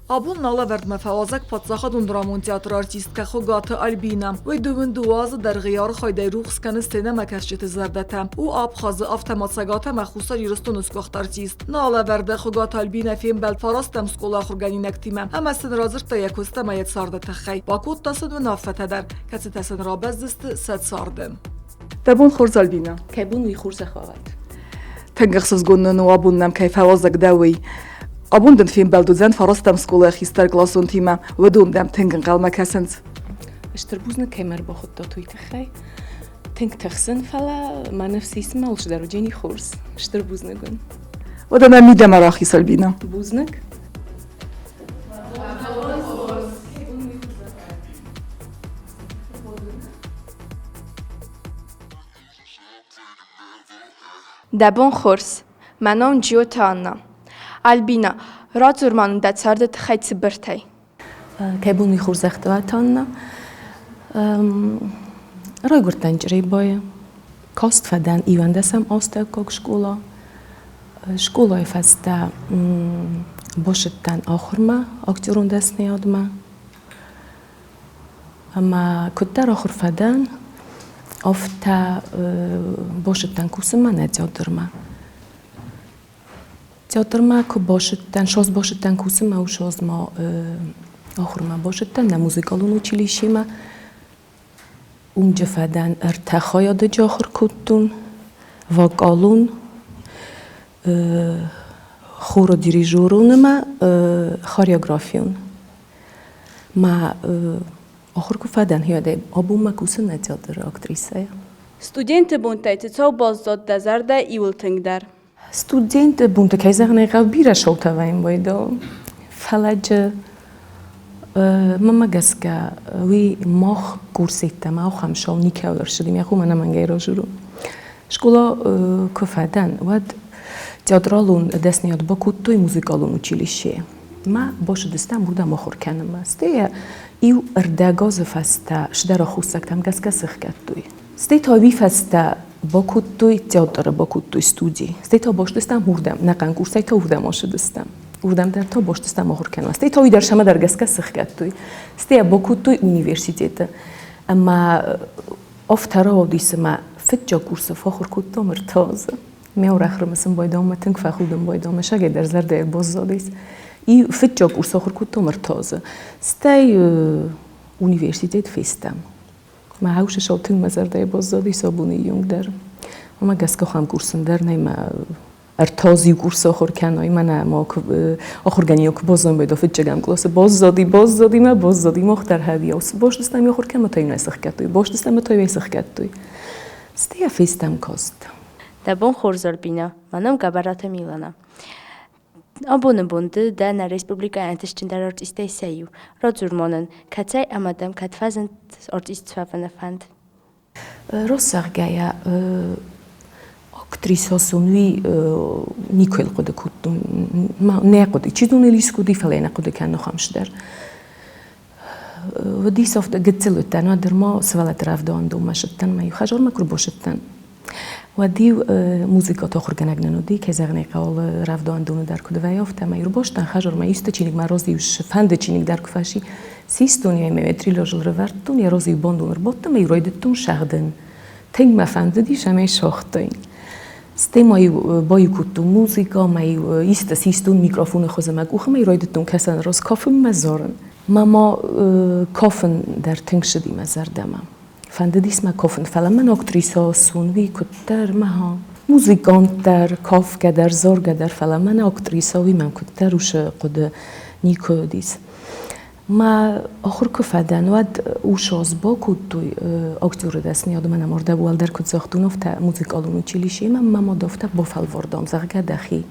Абон нӕ лӕвӕрдмӕ фӕуазӕг паддзахадон драмон театры артисткӕ Хуыгаты Альбинӕ. Уый дыууын дыууӕ азы дӕргъы йӕ архайдӕй рухс кӕны сценӕмӕкӕсджыты зӕрдӕтӕ. У Абхазы, афтӕ ма Цӕгат ӕмӕ Хуссар Ирыстоны сгуыхт артист. Нӕ алӕвӕрды Хуыгаты Альбинӕ фембӕлд фарастӕм скъола ахуыргӕнинӕгтимӕ ӕмӕ сын радзырдта йӕ куыст ӕмӕ йӕ царды тыххӕй. Бакодта сын уынаффӕтӕ дӕр, кӕцытӕ сын рабӕздзысты сӕ царды. Дӕ бон хорз, Альбинӕ. Кӕй бон уый хорзӕх уӕд. Тынг ӕхсызгон нын у абон нӕм кӕй фӕуазӕг дӕ, уый. Абон дын фембӕлд уыдзӕн фарастӕм скъолайы хистӕркъласонтимӕ. Уыдон дӕм тынг ӕнхъӕлмӕ кӕсынц. Стыр бузныг, кӕй мӕ ӕрбахуыдтат, уый тыххӕй. Тынг тыхсын, фӕлӕ мӕ ныфс ис, мӕ алчидӕр уыдзӕни хорз. Стыр бузныг уын. Уӕдӕ нӕ мидӕмӕ рахиз, Альбинӕ. Бузныг. Дӕ бон хорз! Мӕ ном Джиоты Анна. Альбина, радзур-ма нын дӕ царды тыххӕй цыбыртӕй. Кӕй бон уый хорзӕхты уат, Анна? Райгуырдтӕн Чъребайы. Каст фӕдӕн иуӕндӕсӕм астӕуккаг скъола. Скъолайы фӕстӕ бацыдтӕн ахуырмӕ, актерон дӕсныйадмӕ. Ӕмӕ куыддӕр ахуыр фӕдӕн, афтӕ бацыдтӕн кусынмӕ нӕ театрмӕ. Театрмӕ куы бацыдтӕн, сос бацыдтӕн кусынмӕ, усоз ма ахуырмӕ бацыдтӕн нӕ музыкалон училищемӕ. Уымджы фӕдӕн ӕртӕ хайады ахуыр кодтон: вокалон, хоры дирижерон ӕмӕ хореографион. Мӕ ахуыр куы фӕдӕн, уӕдӕй абонмӕ кусын нӕ театры актрисӕйӕ. Студенты бонтӕй цы цау баззад дӕ зӕрдӕ иуыл тынгдӕр? Студенты бонты, кӕй зӕгъын ӕй хъӕуы, бирӕ шоутӕ вӕййын байдыл. Фӕлӕ мӕнмӕ гӕсгӕ, уый мах курсеттӕм ахӕм шоу никӕуыл ӕрцыди, мӕ хъуамӕ ӕнӕмӕнгӕй разурон. Скъола куы фӕдӕн, уӕд театралон дӕсныйад бакодтой музыкалон училищейы. Мӕ бацыдыстӕм уырдӕм ахуыр кӕнынмӕ. Стӕй иу ӕрдӕг азы фӕстӕ сдӕр аххосӕгтӕм гӕсгӕ сыхгӕдтой. Стӕй та уый фӕстӕ бакодтой театры, бакодтой студи. Стӕй та бацыдыстӕм уырдӕм, нӕхъӕн курсӕй та уырдӕм ацыдыстӕм. Уырдӕм дӕр та бацыдыстӕм ахуыр кӕнынмӕ. Стӕй та уый дӕр цӕмӕдӕр гӕсгӕ сыхгӕдтой. Стӕй бакодтой университеты. Ӕмӕ афтӕ рауади, цыма фыццаг курсы фӕахуыр кодтам ӕртӕ азы. Ме урӕх рымысын байдом, тынг фӕхудын байдом, сагӕй дӕр зӕрдӕйы баззадис. И фыццаг курс ахуыр кодтам ӕртӕ азы. Стӕй университет фестӕм. Мӕ хӕусы сау тынг мӕ зӕрдӕйы баззадис абоны онг дӕр. Уымӕ гӕсгӕ ахӕм курсын дӕр нӕй мӕ ӕртӕ иу курсы ахуыр кӕной, мӕнӕ ма ахуыргӕнӕг куы баззон байдо фыццӕгӕм къласы баззади, баззади мӕ баззади, мах дӕр хӕдиау цы баззадыстӕм ахуыр кӕмӕ та иу сыхгӕдтой, баззадыстӕм та иу сыхгӕдтой. Стӕй фестӕм каст. Дӕ бон хорз, Альбинӕ! Мӕ ном Гӕбӕраты Милана. Абоны бон ды дӕ нӕ республикӕйы ӕнтыстджындӕр артисттӕй сӕ иу. Радзур ма нын, кӕцӕй ӕмӕ дӕм кӕд фӕзынд артист суӕвыны фӕнд? Раст зӕгъгӕйӕ, актрисӕ сын уый никуы хъуыды кодтон. Нӕ хъуыды, чи зоны, искуы уыди, фӕлӕ нӕ хъуыды кӕнын ахӕм цыдӕр. Уыдис афтӕ гыццыл уыдтӕн, уӕд дӕр ма сывӕллӕтты рӕвдауӕндонмӕ сыдтӕн, мӕ иу хӕдзармӕ куы ӕрбацыдтӕн, уӕд-иу музыкӕты ахуыргӕнӕг нын уыди, кӕй зӕгъын ӕй хъӕуы, рӕвдауӕндоны дӕр куыд вӕййы, афтӕ ӕмӕ ӕрбастӕн хӕдзармӕ исты чиныг мӕ разы-иу фӕнды чиныг дӕр куы фӕци, систон ӕй ӕмӕ трилёжыл рывӕрдтон, йӕ разы-иу бандон ӕрбадтӕн ӕмӕ-иу райдыдтон сӕгъдын. Тынг мӕ фӕндыдис ӕмӕ сагътон. Стӕй ма-иу баиу кодтон музыкӕ, ӕмӕ-иу исты систон микрофоны хуызы мӕ къухы ӕмӕ-иу райдыдтон кӕсӕн раз кафынмӕ зарын. Мӕ ма кафын дӕр тынг ссыди мӕ зӕрдӕмӕ. Фӕндыдис мӕ кафын, фӕлӕ мӕн актрисӕ суын уый куыддӕр мӕ музыкант дӕр, кафгӕ дӕр, заргӕ дӕр, фӕлӕ мӕн актрисӕ уый мӕм куыддӕр уыцы хъуыды никуы уыдис. Мӕ ахуыр куы фӕдӕн, уӕд ус бакодтой актеры дӕсныйады мӕнӕ мордӕг уӕлдӕр куыд загътон, афтӕ музыкалон училищейы мӕ мӕ мад афтӕ бафӕлвӕрдам, зӕгъгӕ, дӕхи.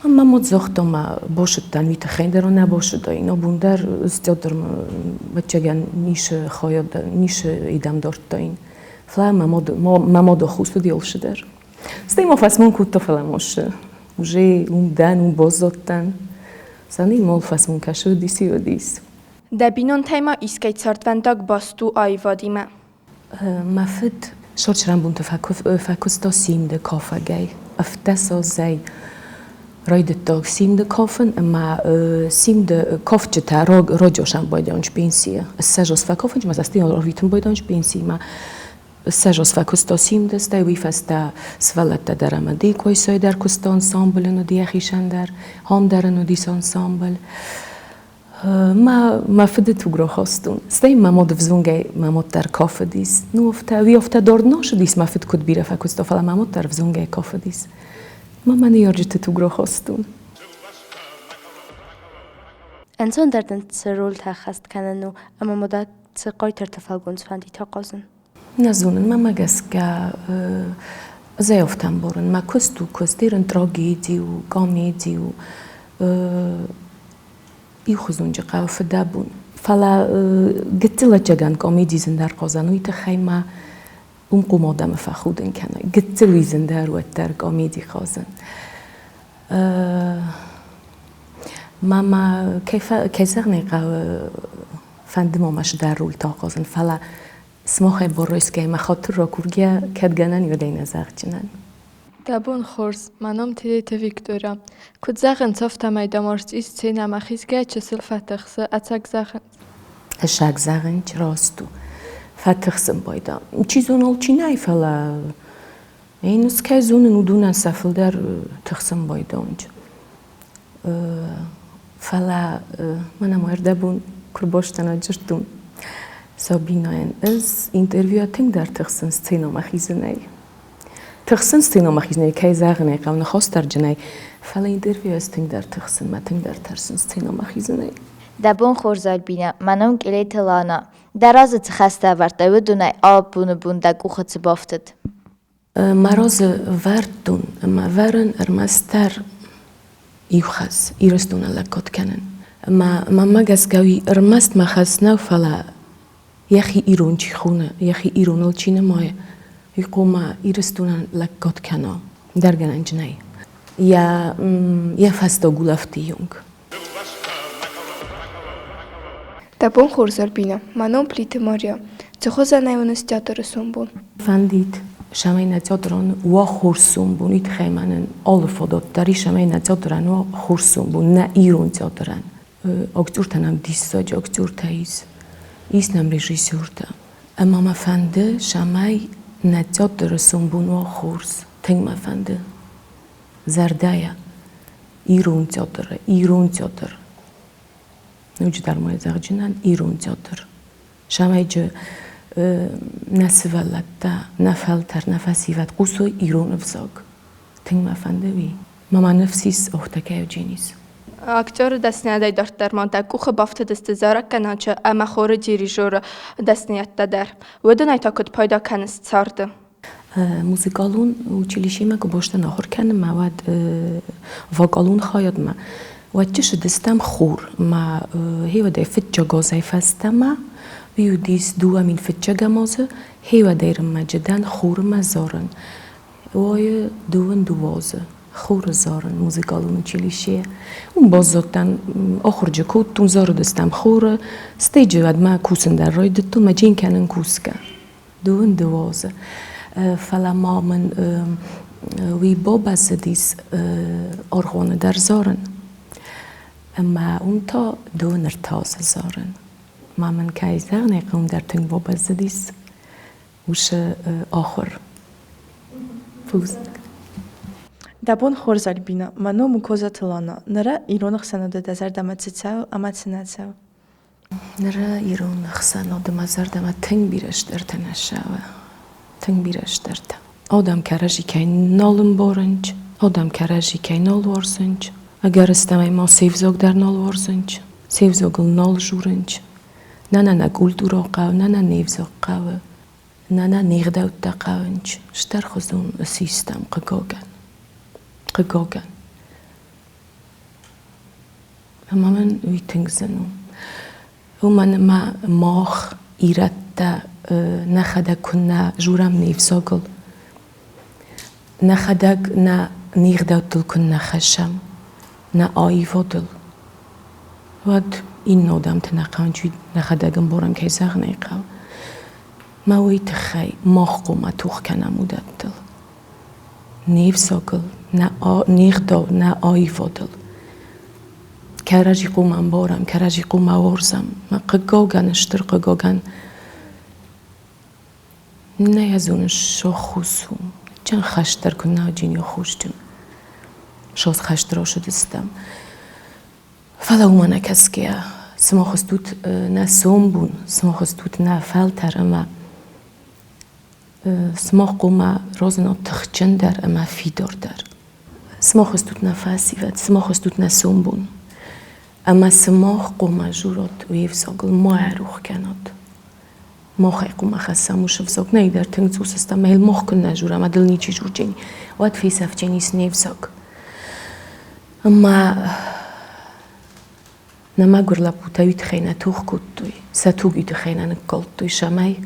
Мӕ мад загъта, мӕ бацыдтӕн уый тыххӕй дӕр нӕ бацыдаин. Абон дӕр театрмӕ ӕвӕццӕгӕн ницы хайад, ницы идӕм дардтаин. Фӕлӕ мӕ мад ӕххуыс уыди алцыдӕр. Стӕй ма фӕсмон кодта, фӕлӕ ма уже уым дӕн, уым баззадтӕн. Сӕни мол фӕсмон кӕсы уыдис и уыдис. Дӕ бинонтӕй ма искӕй цардвӕндаг баст у аивадимӕ? Мӕ фыд сорчрӕнбонты фӕкуыста симды кафӕгӕй, ӕвддӕс азӕй. Райдыдта симды кафын ӕмӕ симды кафджытӕ раджы байдайынц пенсийы. Ссӕдз фӕкафынц ӕмӕ сӕ стӕй ӕрвитын байдайынц пенсимӕ. Ссӕдз фӕкуыста симды, стӕй уый фӕстӕ сывӕллӕттӕ дӕр ӕмӕ Дикойсой дӕр куыста ансамблы уыди йӕхицӕн дӕр, ам дӕр ын уыдис ансамбль. Мӕ мӕ фыды туг рахастон. Стӕй мӕ мад ӕвзонгӕй мӕ мад дӕр кафыдис. Ну, афтӕ, уый афтӕ дард нӕ мӕ фыд куыд бирӕ фӕкуыста, фӕлӕ мӕ мад дӕр ӕвзонгӕй кафыдис. Мӕ мӕ ныййарджыты туг рахастон. Ӕнцондӕр дын цы рольтӕ ӕххӕст кӕнын у ӕмӕ ма дӕ цы хъайтарты фӕлгонц фӕндид ахъазын? Нӕ зонын, мӕмӕ гӕсгӕ ӕз ӕмбарын, мӕ куыст у куыст, ирон трагеди у, комеди у, иухуызонджы хъӕуы фыдӕбон. Фӕлӕ гыццыл ӕцӕгӕн комеди зындӕр хъазӕн, уый тыххӕй ма уым хъом адӕмы фӕхудын кӕной. Гыццыл уый зындӕр уӕддӕр комеди хъазын. Мама, кӕй зӕгъын ӕй хъӕуы, фӕнды ма мӕ сдӕр рольтӕ ахъазын, фӕлӕ сымахӕй Боройскӕй мӕ хатыр ракургӕ, кӕд гӕнӕн уӕдӕй нӕ зӕгъджынӕн. Дӕ бон хорз, мӕ ном Тедеты Виктория. Куыд зӕгъынц, афтӕмӕй дӕм ӕрцъис сценӕмӕ хизгӕ чысыл фӕтыхсы, ӕцӕг зӕгъынц? Ӕцӕг зӕгъынц, раст у. Фӕтыхсын пайда. Чи зоны, алчи нӕй, фӕлӕ ӕнус кӕй зонын, уыдонӕн сӕ фылдӕр тыхсын байдауынц. Фӕлӕ мӕнӕ ма ӕрдӕбон куы рбастӕн аджырдтон Сабинӕйӕн, ӕз интервьюйӕ тынгдӕр тыхсын сценӕмӕ хизынӕй. Тыхсын сценӕмӕ хизынӕй, кӕй зӕгъын ӕй хъӕуы, ныхасдӕрджынӕй, фӕлӕ интервьюйӕ ӕз тынгдӕр тыхсын, мӕ тынгдӕр тӕрсын сценӕмӕ хизынӕй. Дӕ бон хорз, Альбинӕ, мӕ ном Къелеты Лана. Дӕ разы цы хӕстӕ ӕвӕрдтай, уыдонӕй абоны бон дӕ къухы цы бафтыд? Мӕ разы вӕрдтон ӕмӕ вӕрын ӕрмӕстдӕр иу хӕс – Ирыстонӕн лӕггад кӕнын. Ӕмӕ мӕнмӕ гӕсгӕ уый ӕрмӕст мӕ хӕс нӕу, фӕлӕ йӕхи ирон чи хоны, йӕхи ироныл чи нымайы, уый хъуамӕ Ирыстонӕн лӕггад кӕна. Дӕргӕнӕнджынӕй. Йӕ, йӕ фӕстаг улӕфты онг. Дӕ бон хорз, Альбинӕ. Мӕ ном Плиты Мария. Цы хуызӕнӕй уыныс театры сомбон? Фӕндид, цӕмӕй нӕ театрӕн уа хорз сомбон, уый тыххӕй мӕнӕн алы фадат дӕр ис, цӕмӕй нӕ театрӕн уа хорз сомбон, нӕ ирон театрӕн. Актертӕ нӕм диссаджы актертӕ ис, ис нӕм режиссертӕ. Ӕмӕ мӕ фӕнды, цӕмӕй нӕ театры сомбон уа хорз, тынг мӕ фӕнды. Зӕрдӕйӕ. Ирон театры, ирон театр. Ноджыдӕр ма зӕгъджынӕн ирон театр. Цӕмӕйджы нӕ сывӕллӕттӕ, нӕ фӕлтӕр, нӕ фӕсивӕд хъусой ирон ӕвзаг. Тынг мӕ фӕнды уый. Мӕ ма ныфс ис, охтӕ ис. Актеры дӕсныйадӕй дарддӕр ма дӕ къухы бафтыдысты зарӕггӕнӕджы ӕмӕ хоры дирижеры дӕсныйӕдтӕ дӕр. Уыдонӕй та куыд пайда кӕныс царды? Музыкалон училищемӕ куы бостӕн ахуыр кӕнынмӕ, уӕд вокалон хайадмӕ, уӕд чысыдыстӕм хор ӕмӕ хеуӕдӕй фыццагазӕй фӕстӕмӕ уый уыдис 2000 фыццӕгӕм азы, хеуӕдӕй рымӕджы дӕн хормӕ зарын. Уойы дыууын дыууӕ азы хоры зарын музыкалон училищейы. Уым баззадтӕн, ахуырджы кодтон, зарыдыстӕм хоры, стейджы уӕдмӕ кусын дӕр райдыдтон, мӕ джин кӕнын кусгӕ. Дыууын дыууӕ азы. Фӕлӕ ма мын уый бабӕззыдис аргъуаны дӕр зарын. Ӕмӕ уым та дыууын ӕртӕ азы зарын. Ма мын кӕй зӕгъын ӕй хъӕуы, дӕр тынг бабӕззыдис уыцы ахуыр. Бузныг. Дӕ бон хорз, Альбина. Мӕ ном у Козаты Лана. Ныры ирон ӕхсӕнады дӕ зӕрдӕмӕ цы цӕуы ӕмӕ цы нӕ цӕуы? Ныры ирон ӕхсӕнады мӕ зӕрдӕмӕ тынг бирӕ стӕртӕ нӕ ссӕуы. Тынг бирӕ стӕртӕ. Адӕм кӕрӕдзи кӕй нал ӕмбарынц, адӕм кӕрӕдзи кӕй нал уарзынц, ӕгӕрыстӕмӕй ма се взаг дӕр нал уарзынц, се взагыл нал дзурынц. Нӕ нӕ культурӕ хъӕуы, нӕ нӕ не взаг хъӕуы, нӕ нӕ не гъдӕуттӕ хъӕуынц. Стӕрхуызон систӕм, хъыгагӕн. Хъыгагӕн. Ӕмӕ мын уый тынг зын у. Уымӕн ӕмӕ мах, ирӕттӕ, нӕхӕдӕг куыннӕ дзурӕм не взагыл, нӕхӕдӕг нӕ не гъдӕуттыл куыннӕ хӕссӕм, нӕ аивадыл, уӕд иннӕ адӕмты нӕ хъӕуынц, нӕхӕдӕг ӕмбарӕм, кӕй зӕгъын ӕй хъӕуы. Мӕ уый тыххӕй мах хъуамӕ тох кӕнӕм уыдӕттыл. Не взагыл, нӕ не гъдау, нӕ аивадыл. Кӕрӕдзи хъуамӕ ӕмбарӕм, кӕрӕдзи хъуамӕ уарзӕм. Мӕ хъыгагӕн, стыр хъыгагӕн, нӕ йӕ зоныс, саххос у. Чын хӕстдӕр куы нӕ уыди хосджын. Сос хӕст рацыдыстӕм. Фӕлӕ уымӕ нӕ кӕсгӕйӕ, сымах стут нӕ сомбон, сымах стут нӕ фӕлтӕр ӕмӕ сымах хъуамӕ разынат тыхджындӕр ӕмӕ фидардӕр. Сымах стут нӕ фӕсивӕд, сымах стут нӕ сомбон. Ӕмӕ сымах хъуамӕ дзурат уе взагыл, ма ӕрох кӕнат. Махӕй хъуамӕ хӕссӕм уыцы взаг. Нӕ дӕр тынг цъус стӕм, ӕмӕ йыл мах куыннӕ дзурӕм, ӕмӕ дыл ничи дзурдзӕни, уӕд фесӕфдзӕнис не взаг. Ӕмӕ нӕ мӕгуыр лӕппутӕ уый тыххӕй нӕ тох кодтой, сӕ туг уый тыххӕй нӕ ныккалдтой, цӕмӕй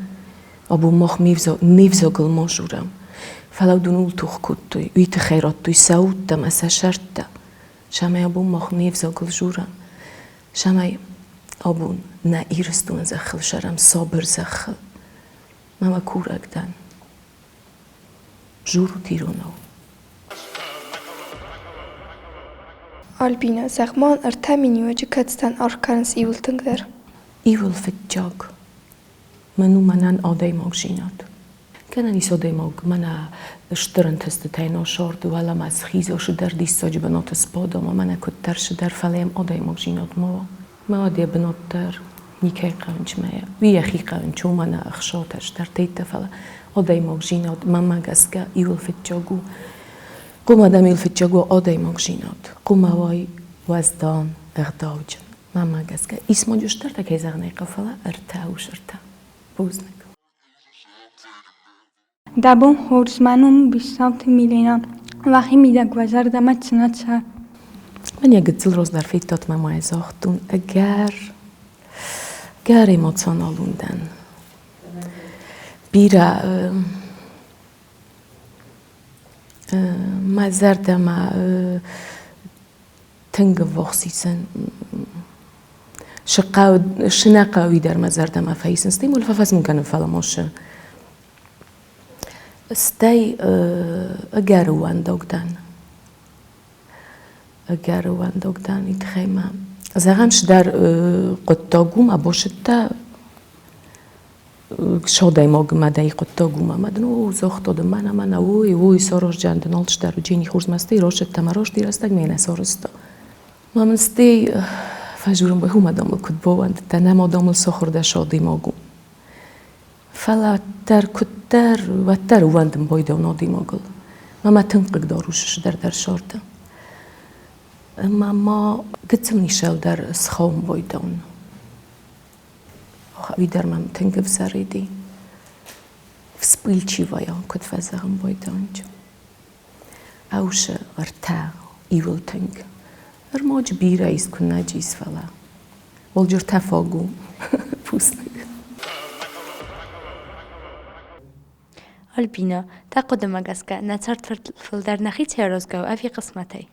абон мах не взагыл ма дзурӕм. Фӕлӕ уыдон ууыл тох кодтой, уый тыххӕй радтой сӕ удтӕ ӕмӕ сӕ сӕртӕ, цӕмӕй абон мах не взагыл дзурӕм, цӕмӕй абон нӕ Ирыстоны зӕххыл сӕрӕм сабыр зӕххыл. Мӕ мӕ курӕг дӕн. Дзурут иронау. Альбинӕ, зӕгъ-ма, ӕртӕ миниуӕджы кӕцытӕн аргъ кӕнынц иууыл тынгдӕр? Иууыл фыццаг мӕн у мӕнӕн адӕймагдзинад. Кӕнӕн ис адӕймаг мӕнӕ стыр ӕнтыстытӕй нӕ сӕрды уӕлӕмӕ схиза, цыдӕр диссаджы бынаты сбада ӕмӕ мӕнӕ куыддӕр цыдӕр, фӕлӕ йӕм адӕймагдзинад ма уа. Мӕ уӕд йӕ бынат дӕр никӕй хъӕуынчмӕ уый йӕхи хъӕуынч у, мӕнӕ ӕхсотӕ стӕртӕйттӕ, фӕлӕ адӕймагдзинад мӕнмӕ гӕсгӕ иууыл фыццаг у. Хъуамӕ дӕм иууыл фыццаг уа адӕймагдзинад. Хъуамӕ уай уӕздан, ӕгъдауджын. Мӕнмӕ гӕсгӕ ис ма стӕртӕ, кӕй зӕгъын ӕй хъӕуы, фӕлӕ ӕртӕ ус ӕртӕ. Бузныг. Дӕ бон хорз, мӕ ном у Бестауты Милена. Уӕхи мидӕг уӕ зӕрдӕмӕ цы нӕ цӕуы? Мӕн йӕ гыццыл роздӕр федтат мӕ ма загътон, ӕгӕр, ӕгӕр эмоционалон дӕн. Бирӕ мӕ зӕрдӕмӕ тынг ӕввахс исӕн шы нӕ хъӕуи дӕр мӕ зӕрдӕмӕ фӕисын, стӕй мыл фӕфӕсмон кӕнын, фӕлӕ ма шы. Стӕй ӕгӕр ууӕндаг дӕн. Ӕгӕр ууӕндаг дӕн уый тыххӕй ма. Зӕгъӕм, цыдӕр хъуыддаг у, мӕ босыдтӕ содӕймаг мадӕй хъуыддаг у, мӕ дын о, загъта дын мӕнӕ, мӕнӕ, ой, ой, сараздзӕн дын алцыдӕр, уыджени хорз мӕстӕй росыдтӕ мӕ рост рӕстӕг ме нӕ сарӕзта. Ма мын стӕй фӕзурын, уымӕ дам ыл куыд баууӕндыдтӕн, ӕмӕ дам ыл сахуыр дӕ содӕймаг у. Фӕлӕ уӕддӕр куыддӕр, уӕддӕр ууӕндын байдӕун адӕймагыл. Мӕ мӕ тынг хъыгдар у сысдӕр дӕр сӕрды. Ӕмӕ ма гыццыл нисӕл дӕр схауын байдӕун. Уый дӕр мӕм тынг ӕвзӕрыди. Вспыльчивая, куыд фӕзӕгъын байдӕунчы. Ӕусы ӕртӕ иуыл тынг. Ӕрмӕджы бирӕ ис, куыннӕ ис, фӕлӕ. Олджыртӕ фаг у. Бузныг. Альбина, дӕ хъуыдымӕ гӕсгӕ, нӕ цард фылдӕр нӕхицӕй аразгӕ у ӕви хъысмӕтӕй?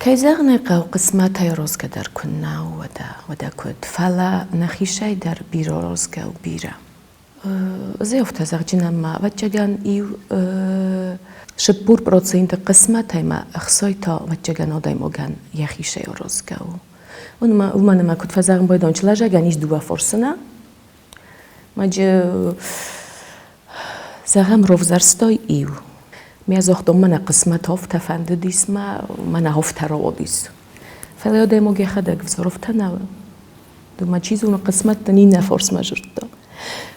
Кӕй зӕгъын ӕй хъӕуы, хъысмӕтӕй аразгӕ дӕр куыннӕ у, уӕдӕ, уӕдӕ куыд. Фӕлӕ нӕхицӕй дӕр бирӕ аразгӕ у, бирӕ. Зӕгътӕ зӕгъджынӕн ма, ӕвӕццӕгӕн, иу 40% хъысмӕтӕй ма ӕхцай та, ӕвӕццӕгӕн, адӕймагӕн йӕхицӕй аразгӕ у. Уымӕн ӕмӕ куыд фӕзӕгъын байдон, лӕзӕгӕн ис дыууӕ фарсы, Маджы зӕгъӕм, равзӕрстай иу. Ме загътон, мӕнӕ хъысмӕт афтӕ фӕндыдис мӕ, мӕнӕ афтӕ рауадис. Фӕлӕ адӕймаг йӕхӕдӕг ӕвзӕр афтӕ нӕ Ма чи зоны, хъысмӕт дын иннӕ фарсмӕ зыдта.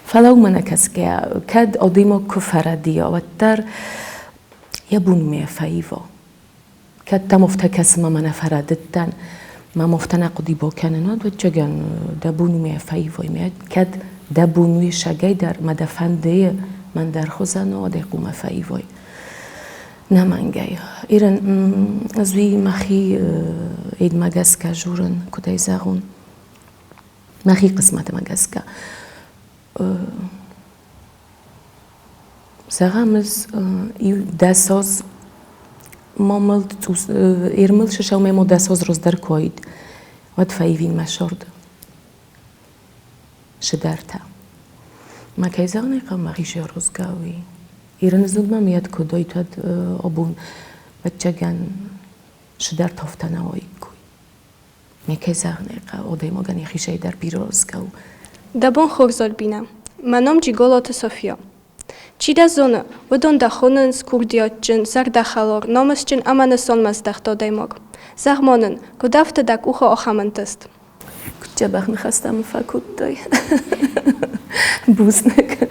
Фӕлӕ уымӕ нӕ кӕсгӕйӕ, кӕд адӕймаг куы фӕрӕдийа, уӕддӕр йӕ бонмӕ фӕива. Кӕд дӕм афтӕ кӕсы, мӕ мӕнӕ фӕрӕдыдтӕн, мӕм афтӕ нӕ хъуыди бакӕнын, уӕд ӕвӕццӕгӕн дӕ бон уымӕ фӕивай. Кӕд дӕ бон уый сагӕй дӕр мӕ дӕ фӕнды, мӕн дӕр хуызӕн у, уӕд ӕй хъуамӕ фӕивай. Нӕмӕнгӕй. Ирӕн ӕз уый мӕхи эдмӕ гӕсгӕ журын, куыд ӕй зӕгъон. Мӕхи хъысмӕтмӕ гӕсгӕ. Зӕгъӕм, ӕз иу дӕсоз мамылд ермыл сысӕумӕ мо дӕсоз раздӕр куы уаид, уӕд фӕивин мӕ сорды. Сыдӕртӕ. Мӕ кӕй зӕгъын ӕй хъӕуы, мӕхи сӕрозгӕ уый. Ирыны зундмӕ мийӕд куыд уӕд абон ӕвӕццӕгӕн цыдӕр тофтӕ нӕ уаиккой. Ме кӕй зӕгъын ӕй хъӕуы, адӕймагӕн йӕхицӕй дӕр бирӕ рӕзгӕ у. Дӕ бон хорз, Альбинӕ. Мӕ ном Джиголаты Софья. Чи дӕ зоны, уыдон дӕ хонынц курдиатджын, зӕрдӕхӕлар, намысджын ӕмӕ нысанмӕздӕхт адӕймаг. Зӕгъ-ма нын, куыд ӕфты дӕ къухы ахӕм ӕнтыст? Куыд дзӕбӕх ныхӕстӕ мын фӕкодтай. Бузныг.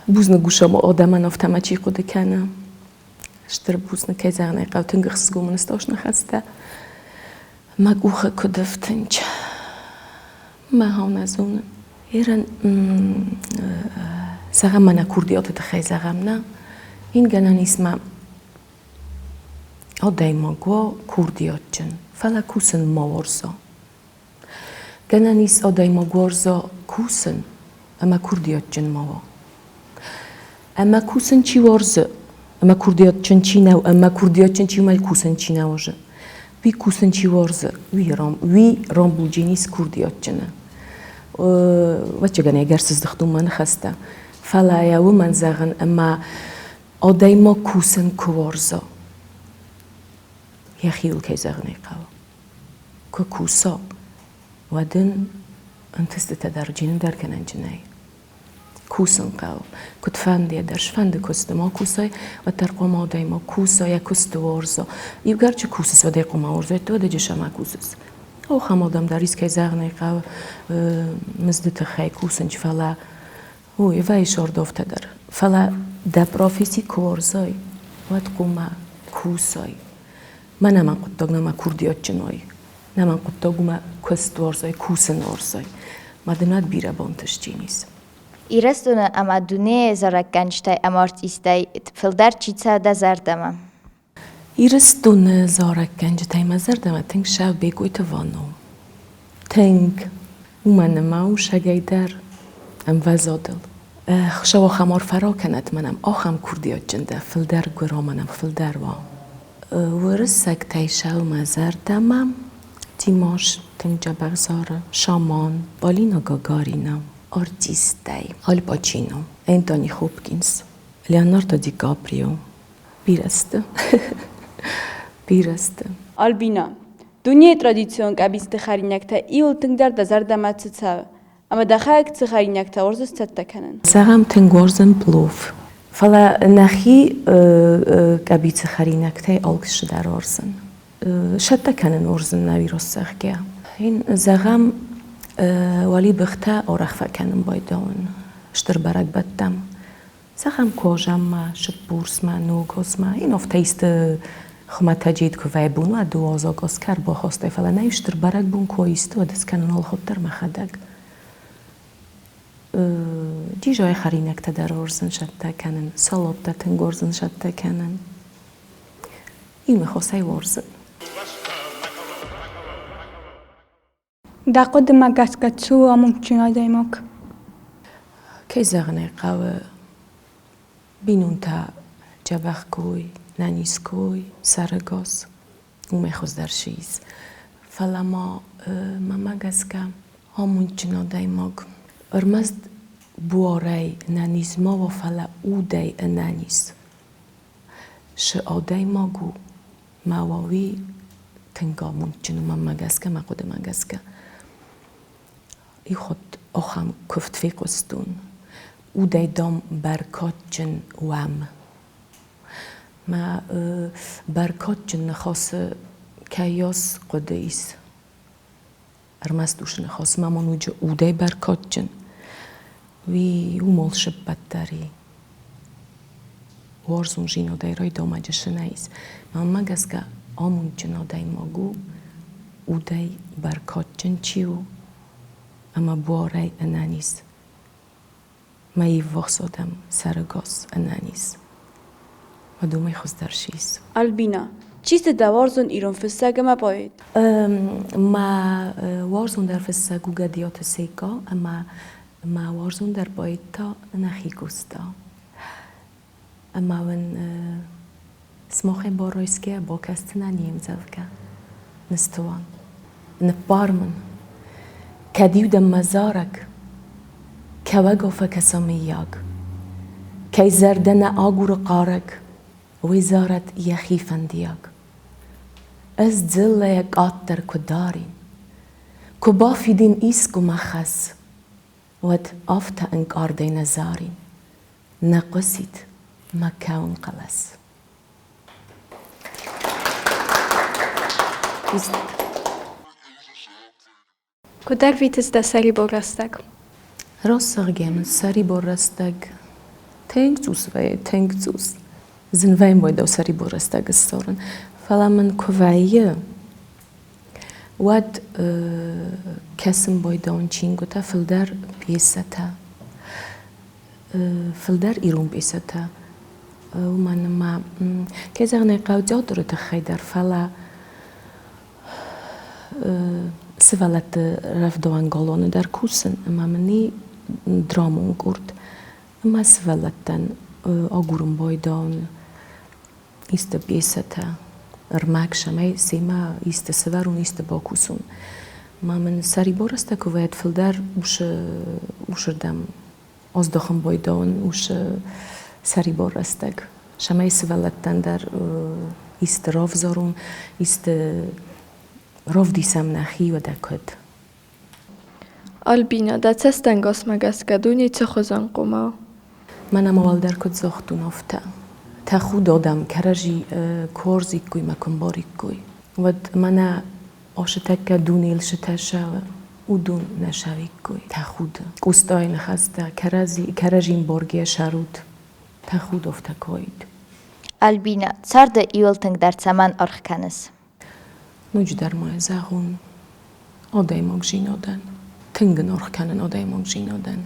Бузныг у сӕм адӕмӕн афтӕ ма чи хъуыды кӕны. Стыр бузныг, кӕй зӕгъын ӕй хъӕуы, тынг ӕхсызгон мын сты ныхӕстӕ. Мӕ къухы куыд ӕфтынч. Мӕ хау нӕ зонын. Ерӕн зӕгъӕм мӕнӕ курдиаты тыххӕй зӕгъӕм нӕ. Ин гӕнӕн ис мӕ адӕймаг уа курдиатджын, фӕлӕ кусын ма уарза. Гӕнӕн ис адӕймаг уарза кусын ӕмӕ курдиатджын ма уа. Ӕмӕ кусын чи уарзы, ӕмӕ курдиатджын чи нӕу, ӕмӕ курдиатджын чи у, кусын чи нӕ уарзы, уый кусын чи уарзы, уый рам, уый рамбулджынис курдиатджыны. Ӕвӕццӕгӕн ӕгӕр сыздыхт у мӕ ныхӕстӕ, фӕлӕ йӕ уымӕн зӕгъын, ӕмӕ адӕймаг кусын куы уарза, йӕхиуыл кӕй зӕгъын ӕй хъӕуы, куы куса, уӕд ын ӕнтыстытӕ дӕр джиндӕр кӕнӕнджынӕй. Кусын хъӕуы. Куыдфӕндыйӕ дӕр сфӕнды куысты ма кусай, уӕддӕр хъуамӕ адӕймаг куса, йӕ куысты уарза. Иугӕр чи кусыс, уӕд ӕй хъуамӕ уарзай, уӕдӕ ма кусыс. Ахӕм адӕм дӕр искӕй зӕгъын ӕй хъӕуы мызды тыххӕй кусынч, фӕлӕ ой, вӕййы сордовтӕ дӕр. Фӕлӕ дӕ професси куы уарзай, уӕд хъуамӕ кусай. Мӕнӕ мӕ хъуыддаг нӕма курдиатджын уой. Нӕ мӕ хъуыддаг у мӕ куыст уарзай, кусын уарзай. Мӕ дын бирӕ бантыстджын ис. Ирыстоны ӕмӕ дунейы зарӕггӕнджытӕй ӕмӕ артисттӕй фылдӕр чи цӕуы дӕ зӕрдӕмӕ? Ирыстоны зарӕггӕнджытӕй мӕ зӕрдӕмӕ тынг сӕ Бекъойты Вано. Тынг. Уымӕн ӕмӕ у сагӕй дӕр ӕмвӕзадыл. Хуыцау ахӕм арфӕ ракӕнӕд мӕнӕн, ахӕм курдиатджын дӕ, фылдӕр гуыра мӕнӕн, фылдӕр уа. Уырыссӕгтӕй сӕу мӕ зӕрдӕмӕ Тимош тынг дзӕбӕх зары, Шаман, Полина Гагарина, артисттӕй Аль Пачино, Энтони Хопкинс, Леонардо Ди Каприо. Бирӕ сты. Бирӕ сты. Альбина, дунейы традицион къӕбицты хӕринӕгтӕ иуыл тынгдӕр дӕ зӕрдӕмӕ цы цӕуы? Ӕмӕ дӕхӕдӕг цы хӕринӕгтӕ уарзыс цӕттӕ кӕнын? Зӕгъӕм, тынг уарзын плов. Фӕлӕ нӕхи къӕбицы хӕринӕгтӕй алкӕцы дӕр уарзын. Цӕттӕ кӕнын уарзын нӕ зӕгъгӕ. Зӕгъӕм, уӕлибӕхтӕ арӕх фӕкӕнын байдауын стыр бӕрӕгбӕттӕм. Зӕгъӕм, кожӕммӕ, сыппурсмӕ, ногозмӕ, ин афтӕ исты хуымӕтӕджы куы вӕййы бон, уӕд уазӕг Оскар бахастай, фӕлӕ нӕ стыр бӕрӕгбон куы исты, уӕд скӕнын алхуыддӕр мӕхӕдӕг. Дизайы хӕринӕгтӕ дӕр уарзын цӕттӕ кӕнын, салаттӕ тынг уарзын цӕттӕ кӕнын. Иумӕ хосӕй уарзын. Дӕ хъуыдымӕ гӕсгӕ цы у амондджын адӕймаг? Кӕй зӕгъын ӕй хъӕуы, бинонтӕ дзӕбӕх куы уой, нӕниз куы уой, сӕрӕгас, уымӕй хуыздӕр цы ис. Фӕлӕ ма мӕнмӕ гӕсгӕ амондджын адӕймаг ӕрмӕст буарӕй нӕниз ма уа, фӕлӕ удӕй ӕнӕниз. Цы адӕймаг у, мӕ уа уый тынг амондджын у мӕнмӕ гӕсгӕ, мӕ хъуыдымӕ гӕсгӕ. Ихуыд ахӕм куывд фехъуыстон. Удӕй, дам, бӕркадджын уӕм. Мӕ бӕркадджын ныхасы кӕйас хъуыды ис. Ӕрмӕст уыцы ныхас ма мын уыджы удӕй бӕркадджын. Уый уымӕл сыппӕт дӕр и. Уарзондзинадӕй райдомаджы сынӕ ис. Мӕнмӕ гӕсгӕ амондджын адӕймаг у, удӕй бӕркадджын чи у ӕмӕ буарӕй ӕнӕниз. Мӕ иввахс адӕм сӕрӕгас ӕнӕниз. Уӕд уымӕй хуыздӕр сис. Альбина, чи сты дӕ уарзон ирон фыссӕг ӕмӕ поэт? Мӕ уарзондӕр фыссӕг у Гӕдиаты Секъа ӕмӕ мӕ уарзондӕр поэт та нӕхи Къоста. Ӕмӕ уын сымахӕй барайсгӕ бакӕсдзынӕн не мдзӕвгӕ Ныстуан. Ныббар мын, кӕд-иу дӕм мӕ зарӕг кӕуӕгау фӕкӕса мыййаг. Кӕй зӕрдӕ нӕ агуры хъарӕг, уый зарӕд йӕхи фӕндиаг. Ӕз дзыллӕйӕ къаддӕр куы дарин, куы бафидин искуы мӕ хӕс, уӕд афтӕ ӕнкъардӕй нӕ зарин, нӕ хъуысид мӕ кӕуын хъӕлӕс. Куыд ӕрвитыс дӕ сӕрибор рӕстӕг? Росӕгъгӕ мын сӕрибор рӕстӕг тынг цъус вӕййы, тынг цъус. Зын вӕййы дӕу сӕрибор рӕстӕг ссарын. Фӕлӕ мын куы вӕййы, уӕд кӕсын байдауын чингуытӕ, фылдӕр пьесӕтӕ. Фылдӕр ирон пьесӕтӕ. Уымӕн ӕмӕ, кӕй зӕгъын ӕй хъӕуы, театры тыххӕй дӕр, фӕлӕ сывӕллӕтты рӕвдауӕн галуаны дӕр кусын ӕмӕ мын и драмон къорд. Ӕмӕ сывӕллӕттӕн агурын байдауын исты пьесӕтӕ, ӕрмӕг цӕмӕй семӕ исты сӕвӕрон, исты бакусон. Ӕмӕ мын сӕрибар рӕстӕг куы вӕййы, фылдӕр усырдӕм аздӕхын байдауын уыцы сӕрибар рӕстӕг, цӕмӕй сывӕллӕттӕн дӕр исты равзарон, исты равдисӕм нӕхи уӕдӕ куыд. Альбинӕ, дӕ цӕстӕнгасмӕ гӕсгӕ дуне цихуызӕн къума у? Мӕнӕ ма уӕлдӕр куыд загътон, афтӕ. Тӕхуды адӕм кӕрӕдзи куы уарзиккой мӕ куы ӕмбариккой, уӕд мӕнӕ ацы тӕккӕ дунейыл цытӕ цӕуы, уыдон нӕ цӕуиккой. Тӕхуды. Къостайы ныхӕстӕ кӕрӕдзи, кӕрӕдзи ӕмбаргӕйӕ сӕрут. Тӕхуды афтӕ куы уаид. Альбинӕ, царды иуыл тынгдӕр цӕмӕн аргъ кӕныс? Ноджыдӕр ма зӕгъон, адӕймагдзинадӕн. Тынг ын аргъ кӕнын адӕймагдзинадӕн.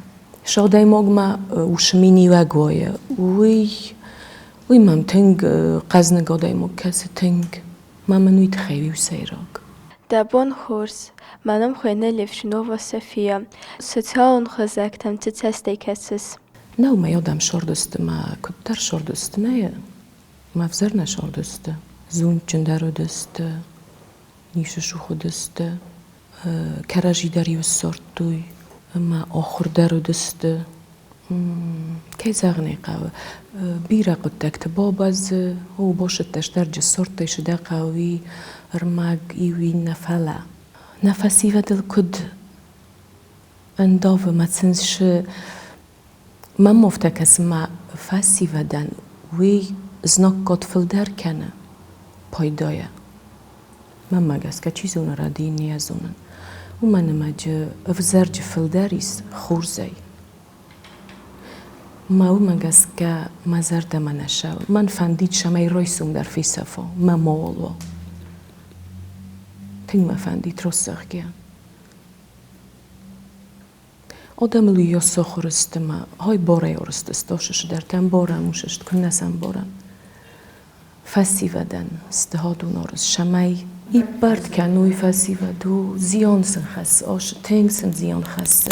Цы адӕймагмӕ уыцы миниуӕг вӕййы, уый, уый мӕм тынг хъӕзныг адӕймаг кӕсы, тынг. Мӕ мын уый тыххӕй у сӕйраг. Дӕ бон хорз! Мӕ ном хуыйны Левшунова София. Социалон хызӕгтӕм цы цӕстӕй кӕсыс? Нӕу мӕ адӕм сордысты мӕ куыддӕр сордысты, нӕ мӕ ӕвзӕр нӕ сордысты. Зондджындӕр уыдысты, ницы цух уыдысты, кӕрӕдзи дӕр-иу ссардтой ӕмӕ ахуыр дӕр уыдысты. Кӕй зӕгъын ӕй хъӕуы, бирӕ хъуыддӕгты бабӕззы, о, басыдтӕ стӕрджы ссардтой цы дӕ хъӕуы, ӕрмӕг иу иннӕ, фӕлӕ нӕ фӕсивӕдыл куыд ӕндавы мӕ сын цы Мӕм афтӕ кӕсы, мӕ фӕсивӕдӕн уый знаггад фылдӕр кӕны пайдайӕ. Мӕнмӕ гӕсгӕ, чи зоны, рӕдийын не зонын. Уымӕн ӕмӕ джы ӕвзӕрджы фылдӕр ис хорзӕй. Мӕ уымӕ гӕсгӕ мӕ зӕрдӕмӕ нӕ цӕуы. Мӕн фӕндид, цӕмӕй райсом дӕр фесӕфа, мӕ мауал уа. Тынг мӕ фӕндид, раст зӕгъгӕ. Адӕмыл уыйас сахуыр сты мӕ хай барӕй арызт сты, сыдӕртӕм барӕм усыст, куыннӕ сӕм барӕм. Фӕсивӕдӕн сты хӕдон арызт, цӕмӕй иппӕрд кӕной фӕсивӕд, у зиан сын хӕссы, тынг сын зиан хӕссы.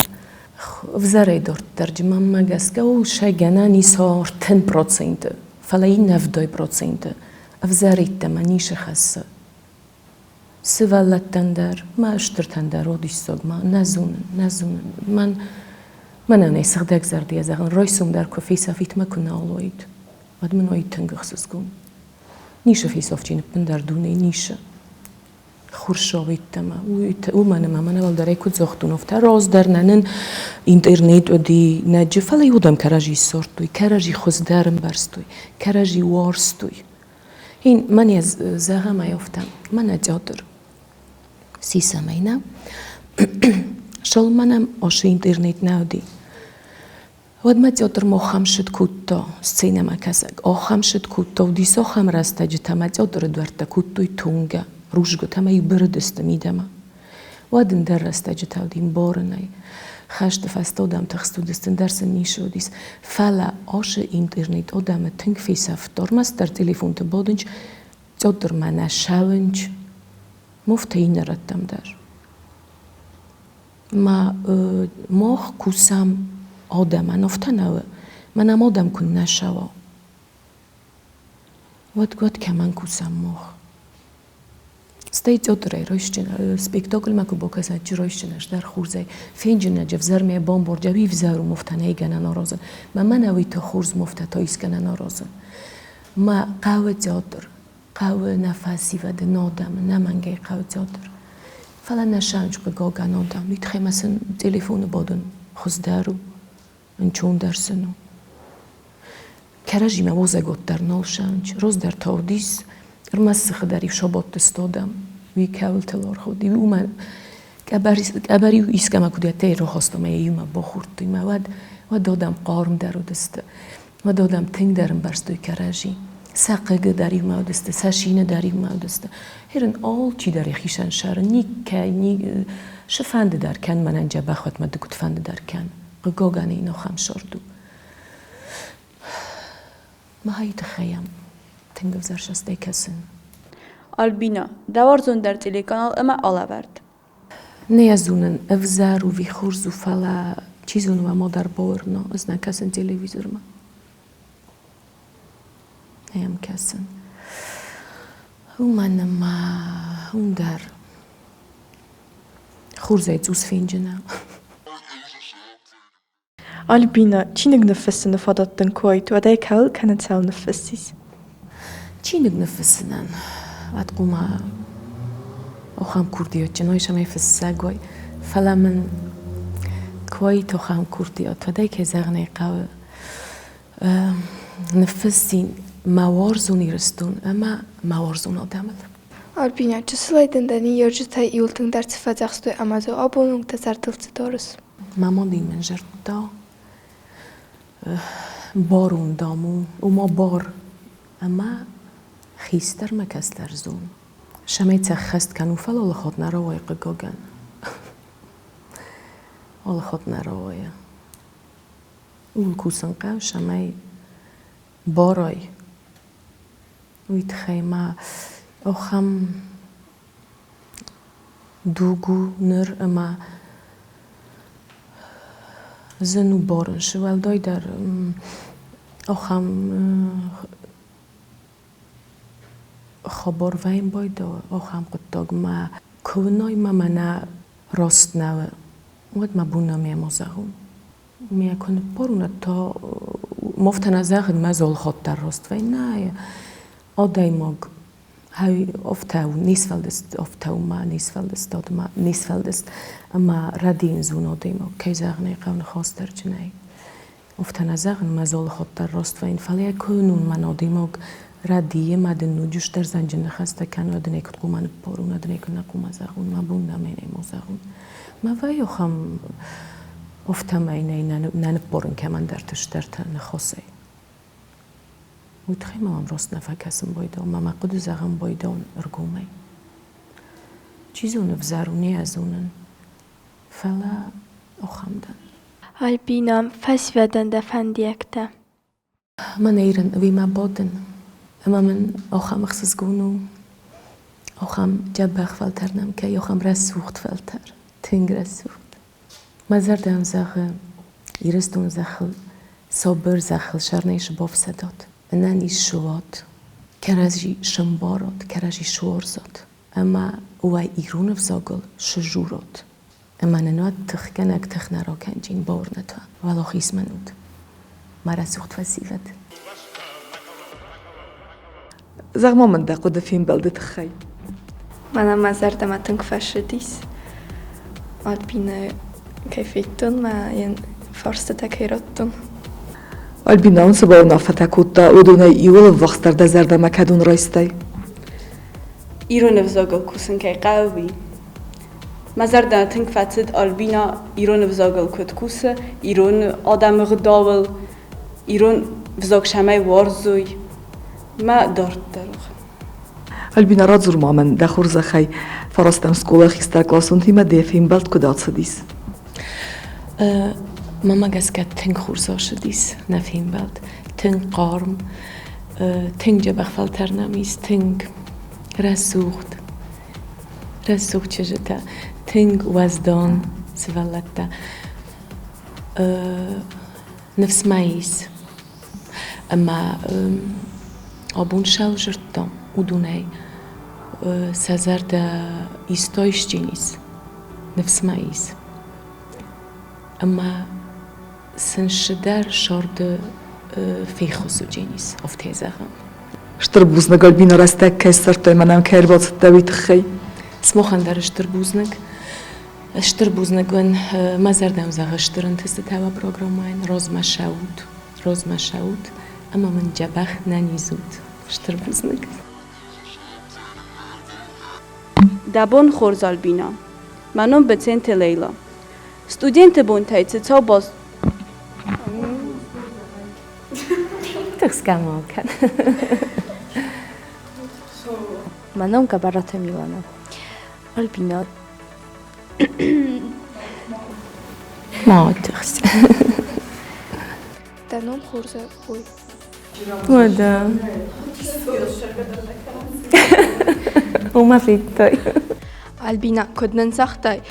Ӕвзӕрӕй дарддӕр мӕнмӕ гӕсгӕ у сӕ гӕнӕн ис 30%, фӕлӕ иннӕ 70% ӕвзӕр йеддӕмӕ ницы хӕссы. Сывӕллӕттӕн дӕр, мӕ стыртӕн дӕр о диссаг ма нӕ зонын, нӕ зонын. Мӕн, мӕнӕн ӕй сыгъдӕг зӕрдийӕ зӕгъын, райсом дӕр куы фесӕфит мӕ куы нал уаид, уӕд мын уаид тынг ӕхсызгон. Ницы фесӕфти ӕппындӕр дунейы, ницы. Хурсауидтӕ мӕ, уымӕн ӕмӕ мӕнӕ уӕлдӕрӕй куыд загътон, афтӕ раздӕр нӕ нын интернет уыди нӕджы, фӕлӕ уыдон кӕрӕдзи ссардтой, кӕрӕдзи хуыздӕр ӕмбӕрстой, кӕрӕдзи уарзтой. Ин мӕн зӕгъӕм ӕй афтӕ, мӕнӕ театр. Сисӕм ӕй нӕ. Шол мӕнӕм оши интернет нӕ уыди. Уӕдмӕ театрмӕ ахӕм сыд кодта сценӕмӕ кӕсӕг. Ахӕм сыд кодта, уыдис ахӕм рӕстӕджытӕ мӕ театры дуӕрттӕ кодтой тонгӕ, рудзгуытӕ ӕмӕ-иу бырыдысты мидӕмӕ. Уӕд ӕндӕр рӕстӕджытӕ уыди ӕмбарынӕй. Хӕсты фӕстӕ адӕм тыхст уыдысты, ӕндӕр сын ницы уыдис. Фӕлӕ ацы интернет адӕмы тынг фесӕфта. Ӕрмӕстдӕр телефонты бадынч, театрмӕ нӕ ссӕуынч, муфтӕ иннӕ рӕттӕм дӕр. Ма мах кусӕм адӕмӕн, афтӕ нӕу? Мӕнӕ адӕм куыннӕ ссӕуа, уӕд, уӕд кӕмӕн кусӕм мах? Стӕй театрӕй райсджын спектакльмӕ куы бакӕсат, чи райсджын ӕз дӕр хорзӕй фенджынӕджы ӕвзӕрмӕ бамбарджа, уый ӕвзӕр у муфтӕ нӕй гӕнӕн аразын. Мӕ мӕнӕ уый та хорз муфтӕ та ис гӕнӕн аразын. Мӕ хъӕуы театр, хъӕуы нӕ фӕсивӕды, нӕ адӕмы, нӕмӕнгӕй хъӕуы театр. Фӕлӕ нӕ сӕнч хъыгагӕн адӕм, уый тыххӕй мӕ сын телефоны бадын хуыздӕр у, ӕнцондӕр сын у. Кӕрӕдзимӕ уозӕгот дӕр нал сӕнч, раздӕр та уыдис, ӕрмӕст сыхы дӕр-иу сабатты стадӕм, уый кӕуылтыл аргъуыди, уымӕ къӕбӕр-иу искӕмӕ куыд йӕ рахастам ӕмӕ иумӕ бахордтой мӕ уӕд, уӕд адӕм хъармдӕр уыдысты. Уӕд адӕм тынгдӕр ӕмбӕрстой кӕрӕдзи. Сӕ хъыгы дӕр иумӕ уыдысты, сӕ цины дӕр иумӕ уыдысты. Херын алчидӕр йӕхицӕн сӕры никӕй, ни, цы фӕнды дӕр кӕн, мӕнӕн дзӕбӕх уӕд мӕ ды куыд фӕнды дӕр кӕн. Хъыгагӕн ын ахӕм сырд у. Мӕхи тыххӕй йӕм тынг ӕвзӕр цӕстӕй кӕсын. Альбина, дӕ уарзондӕр телеканал ӕмӕ алӕвӕрд. Нӕ зонын, ӕвзӕр у ӕви хорз у, фӕлӕ чи зоны, уӕ ма дӕр бауырна, ӕз нӕ кӕсын телевизормӕ. Нӕ йӕм кӕсын. Уымӕн ӕмӕ уым дӕр хорзӕй цъус фенджынӕ. Альбина, чиныг ныффыссыны фадат дын куы уайд, уӕд ӕй кӕуыл кӕнӕ цӕуыл ныффыссис? Чиныг ныффыссынӕн уӕд хъуамӕ ахӕм курдиатджын уай, цӕмӕй фыссӕг уай. Фӕлӕ мын куы уаид ахӕм курдиат, уӕд ӕй, кӕй зӕгъын ӕй хъӕуы, ныффыссин мӕ уарзон Ирыстон ӕмӕ мӕ уарзон адӕмыл. Альбинӕ, чысылӕй дын дӕ ныййарджытӕй иуыл тынгдӕр цы фӕдзӕхстой ӕмӕ дзы абоны онг дӕ зӕрдыл цы дарыс? Мӕ мад мын зӕрдта барон, дам, у, ома бар ӕмӕ хистӕрмӕ кӕстӕр зон. Цӕмӕй цӕххӕст кӕну, фӕлӕ алыхатт нӕ рауайы, хъыгагӕн. Алыхатт нӕ рауайы. Ууыл кусын хъӕуы, цӕмӕй барай. Уый тыххӕй ма ахӕм дуг у ныр ӕмӕ зын у барын. Уӕлдайдӕр ахӕм хабар вӕййын байдайы, ахӕм хъуыддаг мӕ куы уынай мӕ мӕнӕ раст нӕ у, уӕд мӕ бон нӕ ма зӕгъон. Ме куы ныппарон, уӕд та мафтӕ нӕ зӕгъын, мӕ золхатт дӕр раст вӕййы. Нӕ, адӕймаг афтӕ у, не сфӕлдыст, афтӕ у мӕ не сфӕлдыстад, мӕ не сфӕлдыст ӕмӕ рӕдийын зоны адӕймаг, кӕй зӕгъын ӕй хъӕуы, ныхасдӕрджынӕй. Афтӕ нӕ зӕгъын, мӕ золхатт дӕр раст вӕййын, фӕлӕ йӕ куы уынон, мӕн адӕймаг рӕдийы, мӕ дын ноджы стыр зӕнджы ныхӕстӕ кӕны, уӕд ын ӕй куыд хъуамӕ ныппарон, уӕд ын ӕй куыд нӕ хъуамӕ зӕгъон, мӕ бон нӕ мӕнӕй ма зӕгъон. Мӕ вӕййы ахӕм афтӕмӕй нӕ нӕ ныппарын кӕмӕндӕрты стӕртӕ ныхасӕй. Уый тыххӕй мӕм раст нӕ фӕкӕсын байдӕу, мӕ мӕ хъуыды зӕгъын байдӕу ӕргомӕй. Чи зоны, ӕвзӕр у, не зонын, фӕлӕ ахӕм дӕн. Альбина, фӕсивӕдӕн дӕ фӕндиӕгтӕ. Мӕнӕ ирын ӕви мӕ бадын, ӕмӕ мын ахӕм ӕхсызгон у, ахӕм дзӕбӕх фӕлтӕр нӕм кӕй, ахӕм рӕсугъд фӕлтӕр, тынг рӕсугъд. Мӕ зӕрдӕ йын зӕгъы, Ирыстон зӕххыл, сабыр зӕххыл сӕрнӕй сбафсӕдат, ӕнӕниз суат, кӕрӕдзи сӕмбарат, кӕрӕдзи суарзат ӕмӕ уӕ ирон ӕвзагыл сжурат. Ӕмӕ нын уӕд тыхгӕнӕг тых нӕ ракӕнджин, бауырнӕд уӕ, уӕлахиз мӕн уд. Мӕ рӕсугъд фӕсивӕд. Зӕгъ-ма мын дӕ хъуыды фембӕлды тыххӕй. Мӕнӕ мӕ зӕрдӕмӕ тынг фӕцыдис. Альбинӕ кӕй федтон, мӕ йын фарстытӕ кӕй радтон. Альбинӕ уын цы бауынаффӕтӕ кодта, уыдонӕй иуыл ӕввахсдӕр дӕ зӕрдӕмӕ кӕдон райстай? Ирон ӕвзагыл кусын кӕй хъӕуы, уый. Мӕ зӕрдӕ тынг фӕцыд, Альбинӕ ирон ӕвзагыл куыд кусы, ирон адӕмы гъдауыл, ирон ӕвзаг цӕмӕй уарзой, мӕ дарддӕр. Альбина, радзур-ма мын, дӕ хорзӕхӕй, фарастӕм скъолайы хистӕркъласонтимӕ дӕ фембӕлд куыд ацыдис? Мӕнмӕ гӕсгӕ тынг хорз ацыдис нӕ фембӕлд. Тынг хъарм, тынг дзӕбӕх фӕлтӕр нӕм ис, тынг рӕсугъд. Рӕсугъд чызджытӕ, тынг уӕздан сывӕллӕттӕ. Ныфс мӕ ис, ӕмӕ абон сӕвзӕрдтам уыдонӕй. Сӕ зӕрдӕ истой ис, ныфс ма ис. Ӕмӕ сын цыдӕр сӕрды феххуыс уыдзӕнис, афтӕ зӕгъӕм. Стыр бузныг, Альбина, рӕстӕг кӕй ссардтай мӕнӕн кӕй ӕрбацыдтӕ, уый тыххӕй. Сымахӕн дӕр стыр бузныг. Стыр бузныг уын. Мӕ зӕрдӕм зӕгъы стыр ӕнтыстытӕ уӕ программӕйӕн. Розмӕ сӕут, розмӕ сӕут ӕмӕ мын дзӕбӕх нӕниз ут. Стыр бузныг. Дӕ бон хорз, Альбина. Мӕ ном Беценте Лейла. Студенты бонтӕй цы цау баз... Тыхсгӕ ма кӕн. Мӕ ном Гӕбӕраты Милана. Альбина. Ма тыхс. Дӕ ном хорз ой. Уӕдӕ. Уымӕ федтай. Альбина, куыд нын загътай,